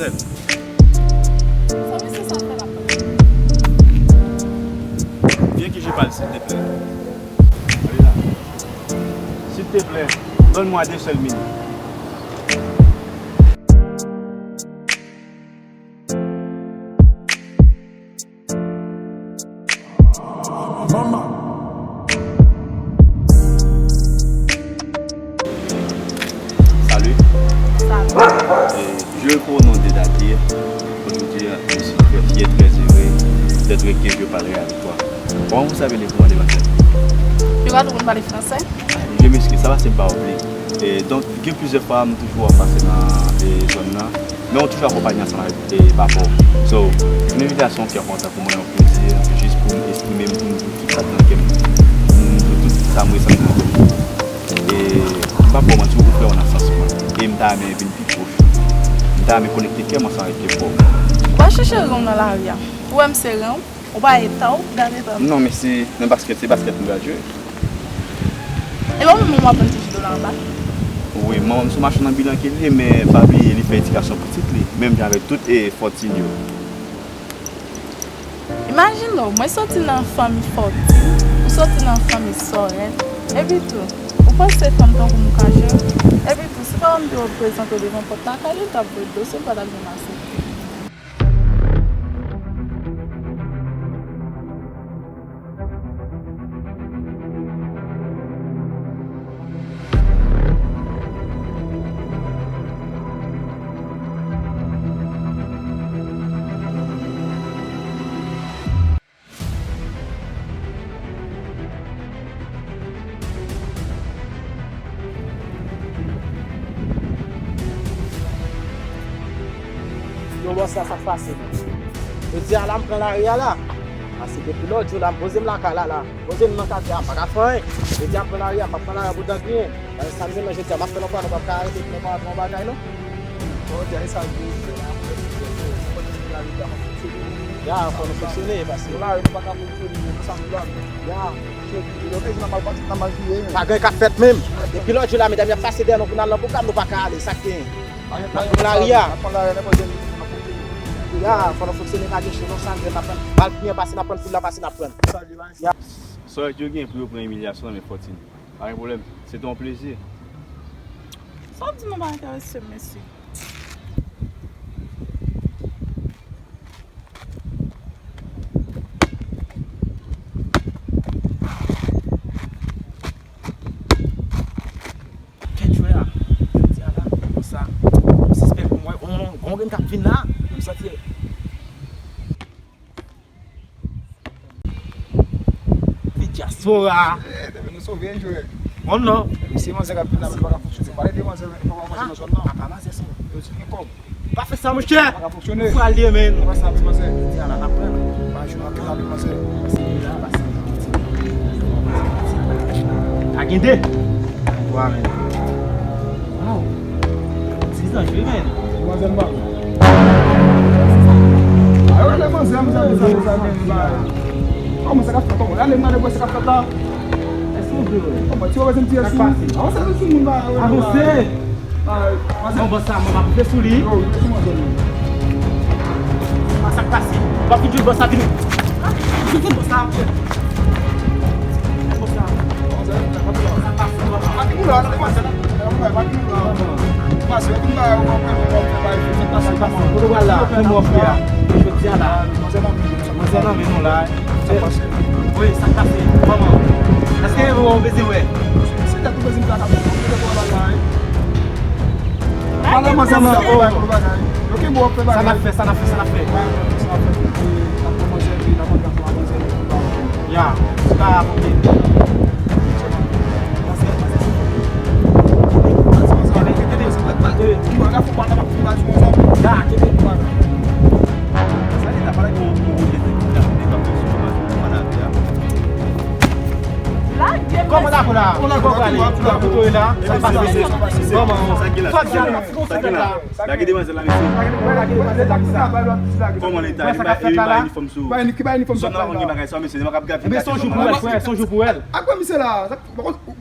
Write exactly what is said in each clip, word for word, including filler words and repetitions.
Sa mesye sa fè la? Viens que je parle, s'il te plaît. S'il te plaît, donne-moi deux seules minutes. Salut. Salut. Et je réponds au nom de Dadir. Pour te dire, je suis très fier, très heureux d'être que je parlerai avec toi. Comment vous appelez-vous, mademoiselle? Je crois que vous parlez français. Je m'excuse, sa pa se pa oubli. E donk, gen plizyè fwa m toujou ap pase nan e, zòn nan, men m toujou akonpaye ansanm avèk e, papa w. So, yon envitasyon ki ap kontan pou mwen, yon plezi, jis pou m eksprime m, pou m di w tout sa k nan kè m, pou m di w tout sa m resanti nan kè m. E m p ap ba w manti, ou fè yon asans mwen. E m ta renmen vin pi pwòch ou. M ta renmen konekte kè m ansanm avèk kè papa w. W al chèche ren w nan lari a. Ou wè m se ren w. Ou pa eta w, gade tan. Non, men se nan baskèt, se baskèt m pral jwe. E pa mwen menm w ap vann ti jido la anba? Wi, manman m se yon machann anbilan ke li ye, men pa bliye, li fè edikasyon pitit li, menm jan avèk tout e fòtin yo. Imajine w, mwen soti nan fanmi fòtin, ou soti nan fanmi sòrèt, epi tou, ou panse fanm tankou m ka jwe? Epi tou, si papa m te wè w prezante w devan pòt lakay li, l t ap voye dosye, l pa t ap janm aksepte. Yo, bòs la, sa k pase menm? Jodi a la, m pran lari a la. Pase depi lòt jou la, m poze m lakay la, la. Poze m nan katye a, m pa ka fè anyen. Jodi a, m pran lari a, m p ap pran lari a pou dan griyen. Sa m gen nan jodi a, m ap fè l ankò, nou p ap ka arete pou nou pa antre yon bagay, non. Bon, jodi a, e sa l gen pou fè la, pou fè pou fè, pou fè lari a, fò nou fonksyone. Ya, fò nou fonksyone, paske. Lari, nou pa ka fonksyone, nou sa nou la. Ya. Pa gen ka fèt menm. Depi lòt jou la, medam, y ap pase dèyè nou pou n al nan pwogram, nou pa ka ale. Sa k genyen? N ap pran lari a. Ya, fò nou fonksyone, pa gen cho non, sa n jwenn n ap pran. Bal kliyan pase, n ap pran, foul la pase, n ap pran. Ya. Sòrèt yo gen pou yo pran imilyasyon nan men Fortuné. Pa gen pwoblèm. Se te yon plezi. Sa w di nou pa enterese m, mesye. Kèt jwè a, jodi a la, konsa, m sispèk m wè yon, yon grenn k ap vin la, m santi. Ti dyaspora. Eh, nou sove jwè. Bon, non. Mesye manzè k ap vin la, men pa ka fonksyone. Pale de manzè, men pa ka fonksyone nan zòn nan. Apa manzè sa? Yo di gen kòb. Pa fè sa, monchè. Pa ka fonksyone. Ou pral de men. Ou pa sa, manzè. Di a la, n ap pran. Pa jwe nan kè la, manzè. Pase la, pase. A gen de. Twa, men. Wow. Ti zanje, men. Manzè, m pa. Ayo, rele manzè, mezanmi, mezanmi, mezanmi. Kòman sa k ap fèt, kòman? Rele m, rele m, wè sa k ap fèt la. Èske w vle wè? Kòman, ti wè, ti wè, ti wè. Avanse sou moun, ba, avanse. Bon, bòs la, mwen m ap rive sou li. Yo, rive sou manzè, non. A sa k pase? W ap vin jwenn bòs la, vini. Vin jwenn bòs la. Bòs la. Sa k pase? Bòs la. Kote w pral la? Kote w pral la? Jodi a la. Manzè nan men nou la. Wi, sa k pase? Kòman? Èske ou bezwen wè? Se tèt ou bezwen pran, pale manzè nan bagay. Yo kenbe w ap fè bagay. Sa n ap fè, sa n ap fè, sa n ap fè? Sa n ap fè, n ap pran manzè, epi n ap antre ansanm ak manzè. Ya, sa ap oke. Kòman ta fè la? Kòman ta fè la? Kòman ta fè la? Sa k pase? Kòman? Sa k gen la? Sa k gen la? Lage demwazèl la, mesye. Kòman leta? Li bay, li bay inifòm sou. Zòn nan pa konn gen bagay sa, mesye. Li pa kab gate. Ebyen, se yon jou pou wè l, frè, se yon jou pou wè l. Ak wè misye la, sa, pa kont,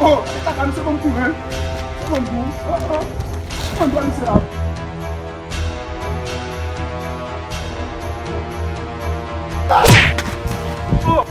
Oh, e kaka, misye konn kouri. Misye konn kouri. Oh, oh. Konn pran misye la. Oh.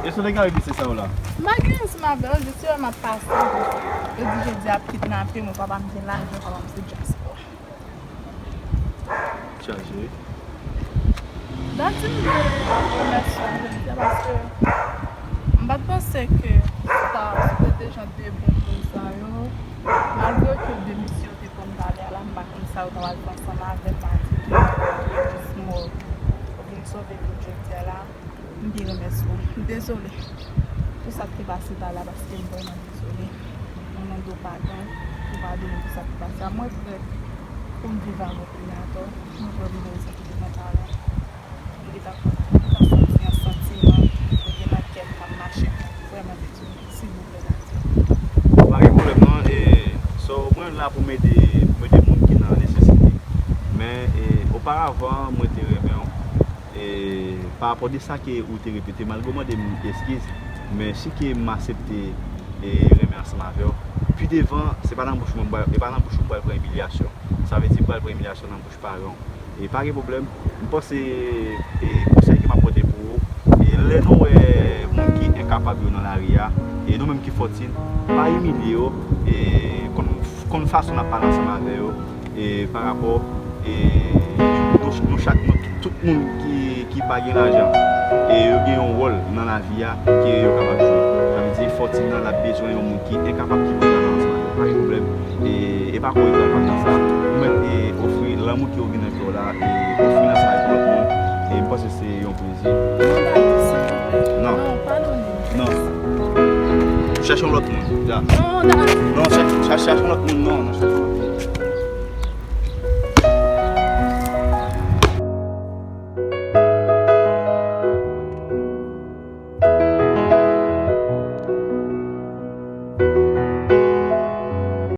E sou nèg la, wi, mesye sa yo la. M pa gen ansanm avè yo, jis yo m ap pase. Yo di jodi ap kidnape mwen, papa m gen lajan, papa m se dyaspora. Chaje. Dati m vle remèsye w jodi a paske m pa t panse ke sa, si w te jan de bon moun sa yo, malgre ke de misye yo te konn pale a la, m pa konn sa yo t ap al fè ansanm avè m, m pa di ke yo te jis mò, yo vin sove m jodi a la. M byen remèsye w. M dezole pou sa k te pase talè a, paske m vrèman dezole. Mwen mande w padon, ou padone m pou sa k te pase a. Mwen prè pou m viv avè w kounye a, atò. Mwen vrèman dezole sa ki te fèt talè a. M gentan, m gentan santi yon santiman, mwen gen nan kè m k ap mache. Mwen vrèman dezole. Silvouplè, Dati. Pa gen pwoblèm non, e, so, mwen la pou m ede, pou m ede moun ki nan nesesite. Men, e, oparavan, mwen te renmen w. E, pa rapò de sa ke ou te repete, malgre w mande m eskiz, men si ke m aksepte, e, renmen ansanm avè w, pi devan, se pa nan bouch mwen m pral, e pa nan bouch ou m pral pran imilyasyon. Sa vle di m pral pran imilyasyon nan bouch paran w. E pa gen pwoblèm, m panse, e, konsèy ke m ap pote pou ou, e, lè nou wè moun ki enkapab yo nan lari a, e nou menm ki fòtin, pa imilye yo, e, konn, konn fason n ap pale ansanm avè yo, e, pa rapò, e, nou, nou chak, nou, tout moun ki, ki pa gen lajan, e yo gen yon wòl nan lavi a ke yo kapab jwe. Sa vle di, fòtin nan l ap bezwen yon moun ki enkapab ki pou travay ansanm avè l. Pa gen pwoblèm. E, e pa kouri pral vakansa. Ou mèt, e, ofri lanmou ke ou gen nan kè w la, e ofri l ansanm avèk lòt moun. E m panse se yon plezi. Non, Dati, silvouplè. Non. Non, padone m. Non. Chèche yon lòt moun. Ya. Non, Dati. Non, chèche, chèche, chèche yon lòt moun, non.